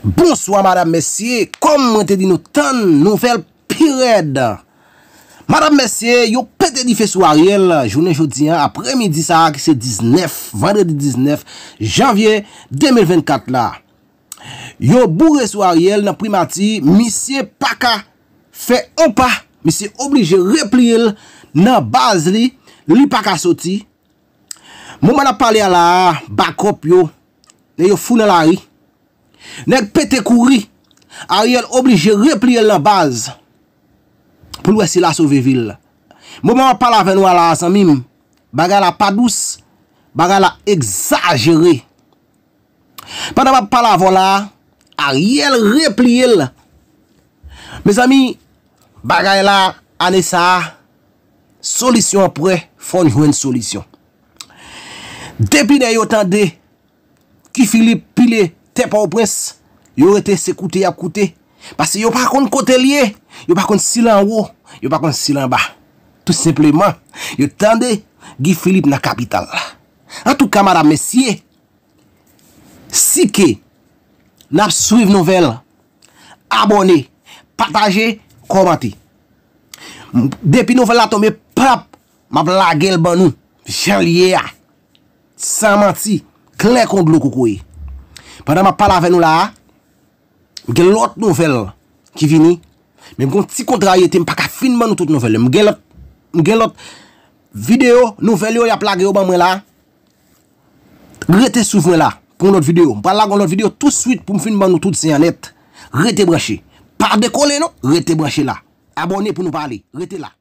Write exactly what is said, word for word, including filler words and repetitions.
Bonswa madam, mesye, kòm mwen te di nou, tann nouvèl pi rèd. Madam, mesye, yo pete dife sou Ariel jounen jodi an, aprèmidi sa a ki se diznèf, vandredi diznèf janvye de mil vennkat la. Yo boure sou Ariel nan primati, misye pa ka fè on pa, misye oblije repliye l nan baz li, li pa ka soti. Moman n ap pale a la a, bakòp yo, nèg yo fou nan lari. Nèg pete kouri. Ariel oblije repliye l nan baz pou l wè si l a sove vi l. Moman m ap pale avè nou a la a, zanmi m, bagay la pa dous, bagay la egzajere. Pandan m ap pale avè w la a, Ariel repliye l. Mezanmi, bagay la, ane sa a, solisyon an prè, fò n jwenn solisyon. Depi lè yo tande Guy Philippe pile tè Pòtoprens, yo rete se koute y ap koute. Paske yo pa konn kote l ye, yo pa konn si l anwo, yo pa konn si l anba. Tou senpleman, yo tande Guy Philippe nan kapital la. Antouka, madam, mesye, si ke n ap swiv nouvèl, abòne, pataje, kòmante. Depi nouvèl la tonbe, pap, m ap lage l ban nou, jan l ye a. San manti, klè kon dlo kokoye. Pandan m ap pale avè nou la a, m gen lòt nouvèl ki vini, men m gen yon ti kontrayete, m pa ka fin ban nou tout nouvèl yo. M gen lòt, m gen lòt videyo, nouvèl yo, y ap lage yo ban mwen la a. Rete swiv mwen la pou yon lòt videyo. M pral lage yon lòt videyo touswit pou m fin ban nou tout zen an nèt. Rete branche. Pa dekole non, rete branche la. Abòne pou nou pale. Rete la.